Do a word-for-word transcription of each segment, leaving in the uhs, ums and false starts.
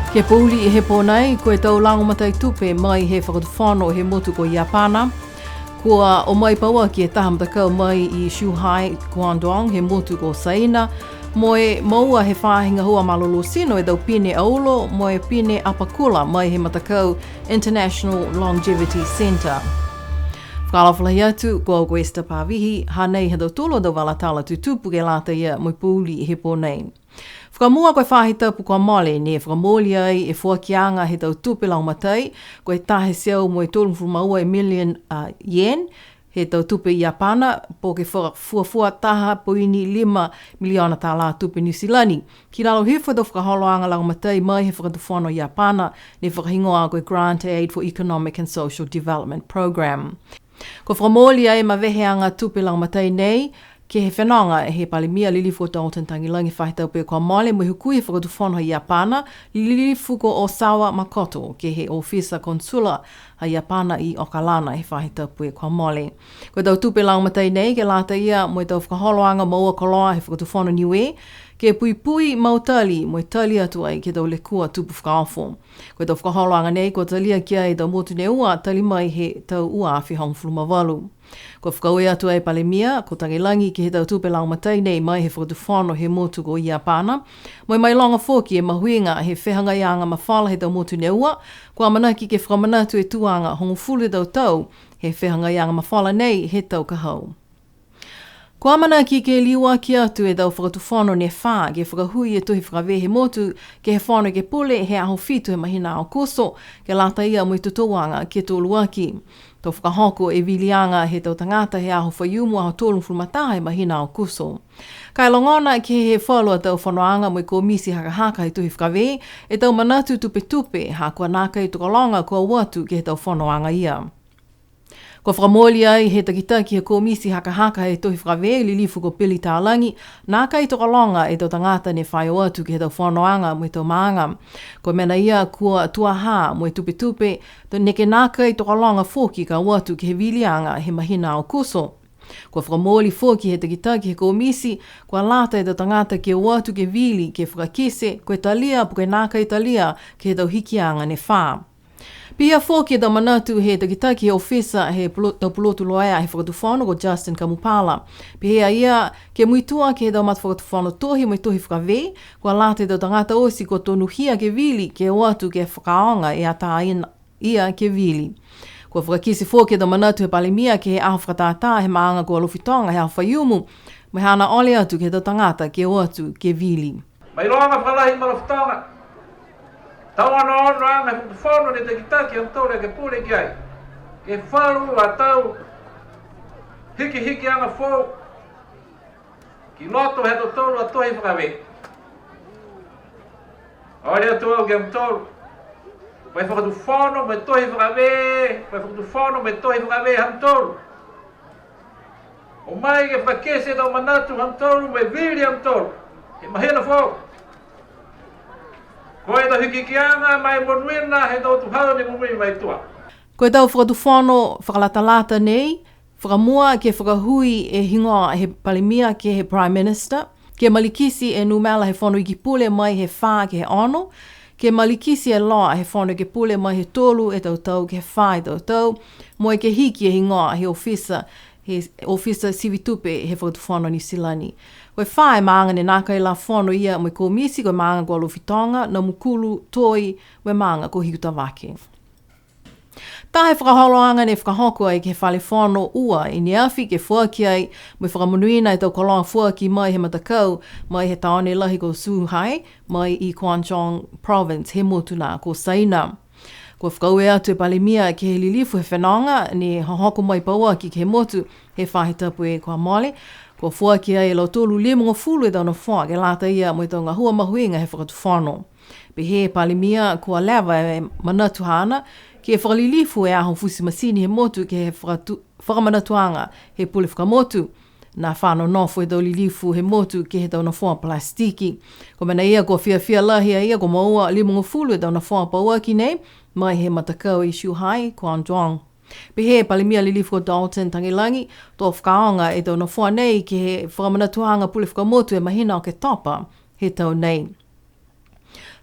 Ke pouli he pō nei, ko e tau lagomatai tupe mai he fakatufono he motu ko Iapana. Kua o mai pauaki e taha matakau mai i Zhuhai, Guangdong, he motu ko Saina. Mo e moua he faahi gahua malolō tino e tau pine aulo, mo e pine apakula mai he matakau International Longevity Centre. Fakaalofa lahi atu, ko au ko Esther Pavihi, hanei ha tautolu a tau vala tala tutupu ke lata ia mo e pouli he pō nei. Fakamua ko e faahi tapu kua mole ne fakamooli ai e foakiaga he tau tupe lagomatai, ko e taha e teau mo e tolugofulu ma ua e million, a, yen, he tau tupe Iapana, po ke fa-, fuafua taha poini lima miliona tālā tupe Niu Silani. Ki lalo hifo e tau fakaholoaga lagomatai mai he fakatufono Iapana, ne fakahigoa ko e Grant Aid for Economic and Social Development Programme. Kua fakamooli ai e maveheaga tupe lagomatai nei, ke he fenoga he Palemia Lilifu ko Dalton Tagelagi he faahi tapu kua mole, mo e hukui he fakatufono ha Iapana, Lilifu ko Osawa Makoto, ke he ofisa konsula ha Iapana i Okalana he faahi tapu kua mole. Ko e tau tupe lagomatai nei, ke lata ia mo e tau fakaholoaga moua koloa he fakatufono Niue, ke puipui mautali, mo e tali atu ai ke he tau lekua tupu fakaofo. Ko e tau fakaholoaga nei, kua talia ki ai e tau motu ne ua, tali mai he tau ua afe hogofulu ma valu. Kua fakaaue atu ai e Palemia, ko Tagelagi ke he tau tupe lagomatai nei mai he fakatufono he motu ko Iapana. Mo e mailoga foki e mahuiga he fehagaiaga mafola he tau motu ne ua, kua amanaki ke fakamanatu e tuaga hogofulu e tau tau he fehagaiaga mafola nei he tau ka hau. Kua amanaki ke liuaki atu e tau fakatufono ne fā, ke fakahui e tohi fakavē he motu, ke he Fono Ekepule he aho fitu he mahina Aokuso, ke lata ia mo e totouaga ke toluaki. To fakahoko e viliaga he tau tagata he aho Faiumu, aho tolugofulu ma taha he mahina Aokuso. Ka e logona ke he falu a tau fonoaga mo e komiti hakahaka he tohi fakavē, e tau manatu tupetupe, ha kua nākai tokologa kua o atu ke he tau fonoaga ia. Kua fakamooli ai he takitaki he komiti hakahaka he tohi fakavē, Lilifu ko Billy Talagi, nākai tokologa e tau tagata ne fai o atu ke he tau fonoaga mo e tau maaga. Ko e mena ia kua tuaha mo e tupetupe, to neke nākai tokologa foki ka o atu ke he viliaga he mahina Aokuso. Kua fakamooli foki he takitaki he komiti, kua lata e tau tagata ke o atu ke vili, ke fakakite, ko e talia, po ke nākai talia, ke he tau hikiaga ne fā. Pihia foki e tau manatu he takitaki he ofisa he pulo-, tau pulotu loea he fakatufono ko Justin Kamupala. Pehē a ia, ke muitua ke he tau matafakatufono tohi mo e tohi fakavē, kua lata e tau tagata oti kua tonuhia ke vili, ke o atu ke fakaaoga e atā ia ke vili. Kua fakakite foki e tau manatu he Palemia ke he aho fakatātā he maaga ko Alofi Toga he aho Faiumu, mo e haana ole atu ke he tau tagata ke o atu ke vili. Mailoga fakalahi ma Alofi Toga. Tau onoonoaga he fakatufono ne takitaki ha tautolu a ekepule ki ai. Ke he falu a tau hikihikiaga foou ki loto he ha tautolu a tohi fakavē. Ole atu au ki a mutolu. Mo e fakatufono mo e tohi fakavē, mo e fakatufono mo e tohi fakavē ha mutolu. O mai ke fakakite e tau manatu ha mutolu, mo e vili ha mutolu. He mahina foou. Ko e tau hikihikiaga mo e monuina he tau atuhau ne monuina mai tua. Ko e tau fakatufono fakalatalata nei, fakamua ke fakahui e higoa he Palemia ke he Prime Minister, ke malikiti e numela he Fono Ekepule mai he fā ke he ono, ke malikiti e loa he Fono Ekepule mai he tolu e tau tau ke he fā e tau tau, mo e ke hiki e higoa he ofisa, he ofisa sivi tupe he Fakatufono Niu Silani. Ko e fā e maaga ne nākai la fono ia mo e komiti, ko e maaga ko Alofi Toga, Namukulu, Toi, mo e maaga ko Hikutavake. Taha e fakaholoaga ne fakahoko ai ke he Fale Fono ua i ne afi ke foaki ai mo e fakamonuina e tau koloa foaki mai he matakau mai he taone lahi ko Zhuhai, mai i Guangdong Province, he motu nā ko Saina. Kua fakaaue atu e Palemia ke he lilifu he fenoga ne hohoko mai pauaki ke he motu he faahi tapu kua mole. Kua foaki ai e lautolu limagofulu e tau nofoa ke lata ia mo e tau gahua mahuiga he fakatufono. Pehē e Palemia kua leva e manatu haana ke fakalilifu e aho futi matini he motu ke he fakatu-, fakamanatuaga he pule fakamotu. Nā fano nofo he tau lilifu he motu ke he tau nofoa palasitiki. Ko e mena ia kua fiafia lahi a ia kua moua limagofulu e tau nofoa pauaki nei, mai he matakau i Zhuhai, Guangdong. Pehē e Palemia lilifu ko Dalton Tagelagi, to fakaaoga e tau nofoa nei ke he fakamanatuaga pule fakamotu he mahina Oketopa he tau nei.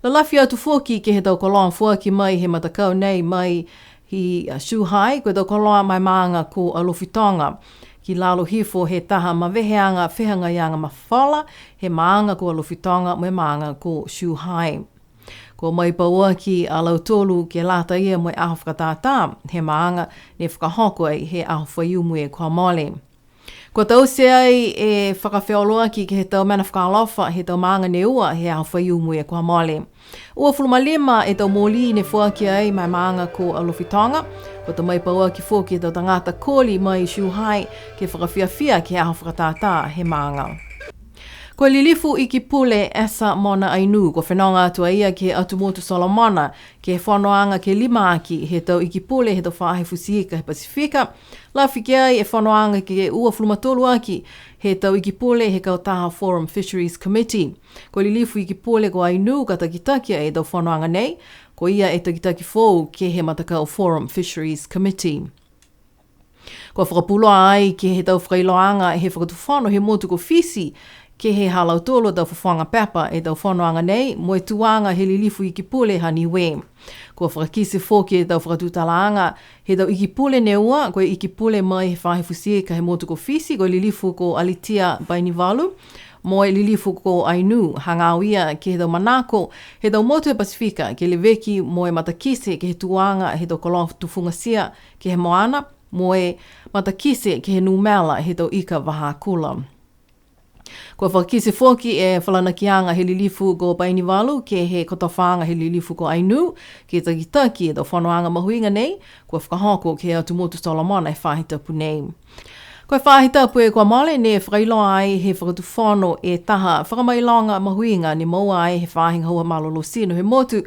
Lalafi atu foki ke he tau koloa foaki mai he matakau nei mai i, a, Zhuhai, ko e tau koloa ma e maaga ko Alofi Toga. Ki lalo hifo he taha maveheaga fehagaiaga mafola, he maaga ko Alofi Toga mo e maaga ko Zhuhai. Kua mai pauaki a lautolu ke lata ia mo e aho fakatātā, he maaga ne fakahoko ai he aho Faiumu e kua mole. Kua taute ai e fakafeoloaki ke he tau mena fakaalofa he tau maaga ne ua he aho Faiumu e kua mole. Uafulu ma lima e tau molī ne foaki ai ma e maaga ko Alofi Toga. Kua ta mai pauaki foki e tau tagata koli mai Zhuhai ke fakafiafia ke he aho fakatātā he maaga. Ko e Lilifu Ikipule Esa Mona Ainuu, kua fenoga atu a ia ke he Atu Motu Solomona, ke he fonoaga ke lima aki he tau ikipule he tau faahi futi ika he Pasifika, lafi ki ai e fonoaga ke uafulu ma tolu aki he tau ikipule he kautaha Forum Fisheries Committee. Ko e Lilifu Ikipule ko Ainuu ka takitaki e tau fonoaga nei, ko ia e takitaki foou ke he matakau Forum Fisheries Committee. Kua fakapuloa ai ke he tau fakailoaaga he Fakatufono he motu ko Fisi, ke he ha lautolu a tau fofoga pepa e tau fonoaga nei, mo e tuaga he Lilifu Ikipule ha Niue. Kua fakakite foki e tau fakatutalaaga he tau ikipule ne ua, ko e ikipule mai he faahi futi ika he motu ko Fisi, ko e Lilifu ko Alitia Bainivalu, mo e Lilifu ko Ainuu, hagaao ia ke he tau manako he tau motu he Pasifika, ke leveki mo e matakite ke he tuaga he tau koloa tufugatia ke he moana, mo e matakite ke he numela he tau ika vahakula. Kua fakakite foki e falanakiaga he Lilifu ko Bainivalu ke he kotofaaga he Lilifu ko Ainuu, ke takitaki e tau fonoaga mahuiga nei, kua fakahoko ke he Atu Motu Solomona he faahi tapu nei. Ko e faahi tapu e kua mole ne fakailoa ai he Fakatufono e taha fakamailoga mahuiga ne moua ai he faahi gahua malolō tino he motu,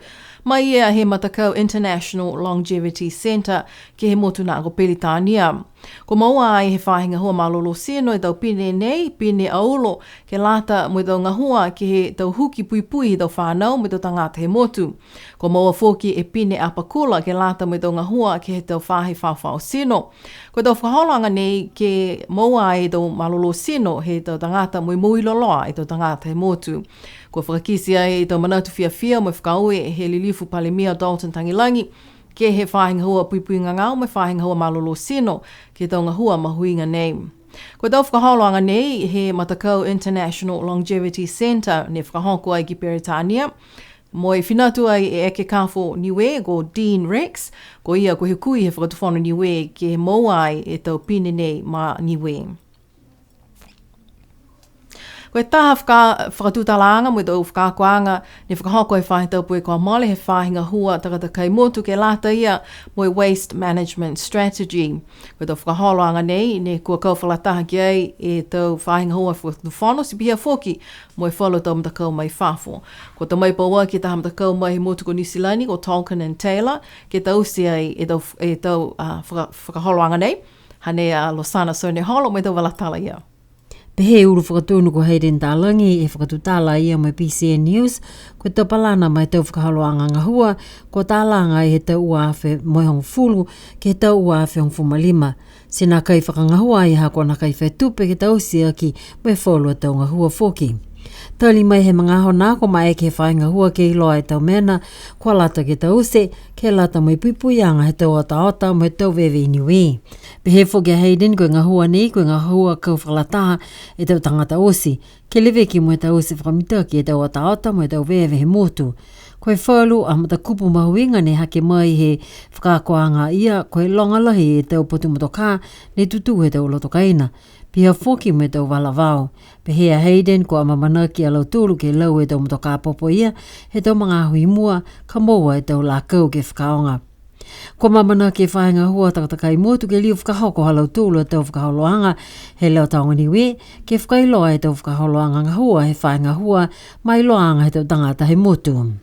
mai ia he matakau International Longevity Centre ke he motu na ko Peritania. Kua moua ai he faahi gahua malolō tino e tau pine nei, pine aulo, ke lata mo e tau gahua ke he tau huki puipui he tau fanau mo e tau tagata he motu. Kua moua foki e pine apakula ke lata mo e tau gahua ke he tau faahi faofao tino. Ko e tau fakaholoaga nei ke moua ai e tau malolō tino he tau tagata mo e moui loloa e tau tagata he motu. Kua fakakite ai e tau manatu fiafia mo e fakaaue he Lilifu Palemia Dalton Tagelagi, ke he faahi gahua puipui gagao mo e faahi gahua malolō tino ke he tau gahua mahuiga nei. Ko e tau fakaholoaga nei he matakau International Longevity Centre ne fakahoko ai ki Peritania, mo e finatu ai e ekekafo Niue ko Dean Rex, ko ia ko e hukui he Fakatufono Niue ke moua ai e tau pine nei ma Niue. Ko e taha faka-, fakatutalaaga mo e tau fakaakoaga ne fakahoko he faahi tapu e kua mole he faahi gahua takatakai motu ke lata ia mo e Waste Management Strategy. Ko e tau fakaholoaga nei, ne kua kau fakalataha ki ai e tau faahi gahua Fakatufono, ti pihia foki mo e falu tau matakau mai fafo. Kua ta mai pauaki e taha matakau mai he motu ko Niu Silani, ko Tolkien and Taylor, ke taute ai e tau, e tau, a, faka-, fakaholoaga nei. Hanei a Losana Soneholo mo e tau vala tala ia. Pehē e ulu fakatonu ko Hayden Talagi, e fakatutala a ia mo e B C N News, ko e tau palana ma e tau fakaholoaga gahua, kua talaga ai he tau ua afe mo e hogofulu, ke he tau ua afe hogofulu ma lima. Ti nākai fakagahua ai ha kua nākai fai tupe ke taute aki mo e falu a tau gahua foki. Tali mai he magaaho nā kua maeke he faahi gahua ke iloa e tau mena kua lata ke taute, ke lata mo e puipuiaga he tau otaota mo e tau veve i Niue. Pehē foki a Hayden ko e gahua nei, ko e gahua kau fakalataha e tau tagata oti, ke leveki mo e taute fakamitaki e tau otaota mo e tau veve he motu. Ko e falu a matakupu mahuiga ne hake mai he fakaakoaga ia, ko e loga lahi e tau potu motokā ne tutū he tau loto kaina. Pihia foki mo e tau vala vao. Pehē a Hayden, kua amaamanaki a lautolu ke lau e tau motokā popo ia he tau magaaho i mua, ka moua e tau lakau ke fakaaoga. Kua amaamanaki e faahi gahua takatakai motu ke liu fakahoko ha lautolu a tau fakaholoaga he Leo Taoga Niue, ke fakailoa e tau fakaholoaga gahua he faahi gahua ma e iloaaga he tau tagata he motu.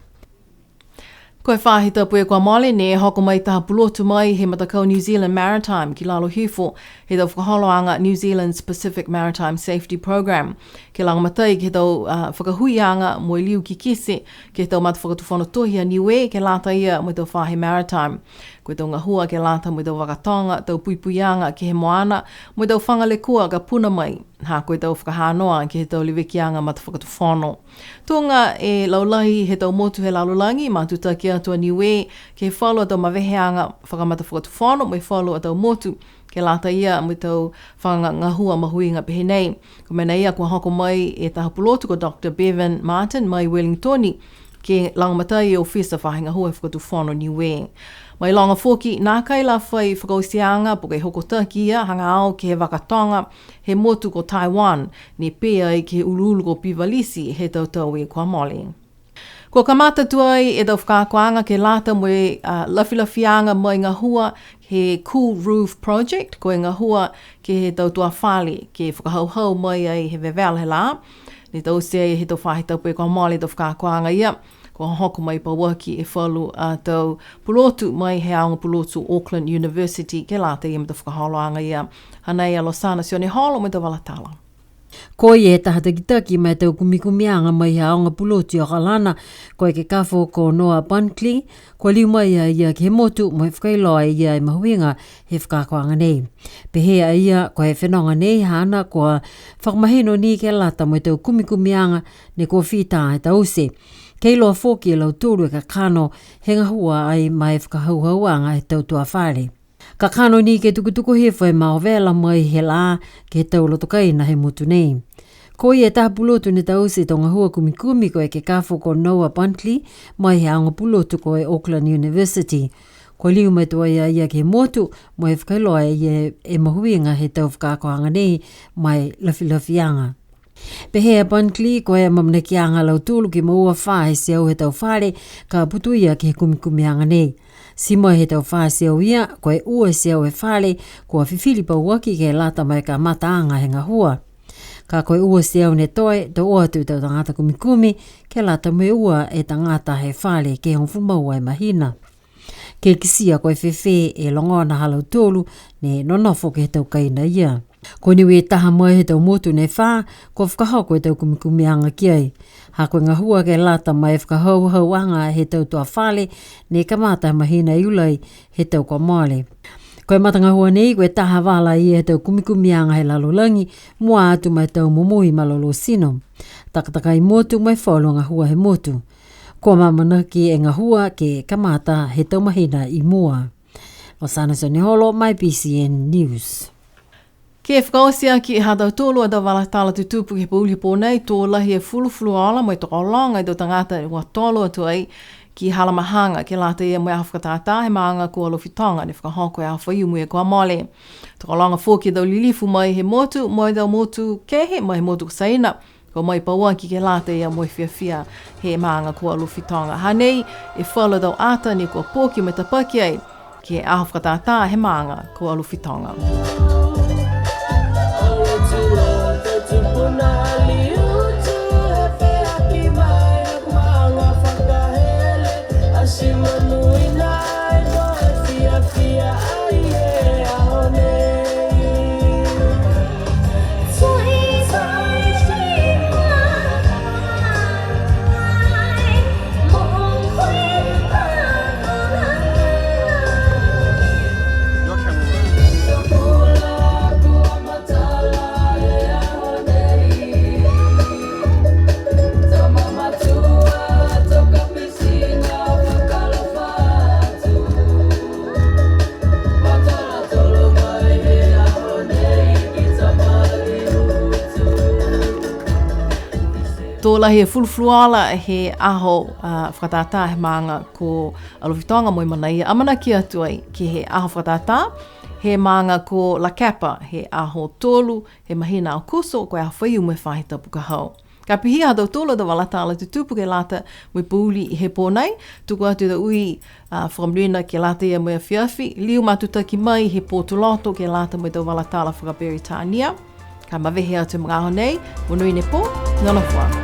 Ko e faahi tapu e kua mole ne hoko mai taha pulotu mai he matakau New Zealand Maritime ki lalo hifo he tau fakaholoaga New Zealand's Pacific Maritime Safety Program. Ke lagomatai ke he tau, a, fakahuiaga mo e liu kikite ke he tau matafakatufono tohi a Niue ke lata ia mo e tau faahi maritime. Ko e tau gahua ke lata mo e tau vakatoga, tau puipuiaga ke he moana, mo e tau faga lekua ka puna mai. Ha ko e tau fakahanoa ke he tau levekiaga matafakatufono. Tuga e laulahi he tau motu he lalolagi, matutaki atu a Niue ke he falu a tau maveheaga fakamatafakatufono mo e falu a tau motu, ke lata ia mo e tau fagagahua mahuiga pehē nei. Ko e mena ia kua hoko mai e taha pulotu ko Doctor Bevan Martin mai Wellington, ke lagomatai e ofisa faahi gahua he fakatufono Niue. Mailoga foki, nākai la fai fakaotiaga po ke hokotaki ia hagaao ke he vaka toga he motu ko Taiwan, ne pē ai ke he uluulu ko Pivalisi he tau tau kua mole. Kua kamata tuai e tau fakaakoaga ke lata mo e, a, lafilafiaga mai gahua he Cool Roof Project, ko e gahua ke he tau tuafale, ke fakahauhau mai ai he vevela he lā. Ne taute ai he tau faahi tapu kua mole e tau fakaakoaga ia. Kua hoko mai pauaki e falu a tau pulotu mai he aoga pulotu Auckland University ke lata ia mo e tau fakaholoaga ia. Hanei a Losana Sioneholo mo e tau vala tala. Ko ia e taha takitaki ma e tau kumikumiaga mai he aoga pulotu i Okalana, ko e ekekafo ko Noah Bunkley, kua liu mai a ia ke he motu mo e fakailoa e ia e mahuiga he fakaakoaga nei. Pehē a ia, ko e fenoga nei haana kua fakamahino ni ke lata mo e tau kumikumiaga ne kua fita he taute. Ke iloa foki e lautolu e kakano he gahua ai ma e fakahauhauaga he tau tuafale. Kakano ni ke tukutuku hifo e maovela mai he lā ke he tau loto kaina he motu nei. Ko ia e taha pulotu ne taute e tau gahua kumikumi ko e ekekafo ko Noah Bunkley mai he aoga pulotu ko e Auckland University. Kua liu mai tuai a ia ke he motu mo e fakailoa e ia e mahuiga he tau fakaakoaga nei ma e lafilafiaga. Pehē a Bunkley, ko e amaamanakiaga ha lautolu ke moua fā e teau he tau fale ka putoia ke he kumikumiaga nei. Ti mai he tau fā e teau ia, ko e ua e teau e fale kua fifili pauaki ke lata mo e kamataaga he gahua. Ka ko e ua e teau ne toe, to o atu e tau tagata kumikumi ke lata mo e ua e tagata he fale ke hogofulu ma ua e mahina. Ke kitia ko e fēfē e logona ha lautolu ne nonofo ke he tau kaina ia. Ko Niue e taha mai he tau motu ne fā kua fakahoko e tau kumikumiaga ki ai. Ha ko e gahua ke lata mo e fakahauhauaga he tau tuafale ne kamata he mahina Iulai he tau kua mole. Ko e matagahua nei ko e taha vala ia he tau kumikumiaga he lalolagi, mua atu ma e tau momoui malolō tino, takatakai motu mo e falu gahua he motu. Kua amaamanaki e gahua ke kamata he tau mahina i mua. Losana Sioneholo, mai B C N News. Ke fakaoti aki ha tautolu a tau vala tala tutupu ke he pouli he pō nei, to lahi e fulufuluola mo e tokologa e tau tagata kua tolo atu ai ki Halamahaga ke lata ia mo e aho fakatātā he maaga ko Alofi Toga ne fakahoko he aho Faiumu kua mole. Tokologa foki e tau lilifu mai he motu mo e tau motu kehe mai he motu ko Saina, kua o mai pauaki ke lata ia mo e fiafia he maaga ko Alofi Toga. Hanei e falu a tau ata ne kua poki mo e tapaki ai ke he aho fakatātā he maaga ko Alofi Toga. To lahi e fulufuluola he aho, a, fakatātā he maaga ko Alofi Toga mo e manaia, amanaki atu ai ke he aho fakatātā he maaga ko Lakepa he aho tolu he mahina Aokuso, ko e aho Faiumu he faahi tapu ka hau. Ka pihia ha tautolu a tau vala tala tutupu ke lata mo e pouli he pō nei, tuku atu e tau ui, a, fakamonuina ke lata ia mo e afiafi, liu matutaki mai he pō Tuloto ke lata mo e tau vala tala fakaperitania. Ka mavehe atu e magaaho nei, monuina e pō, nonofo ā.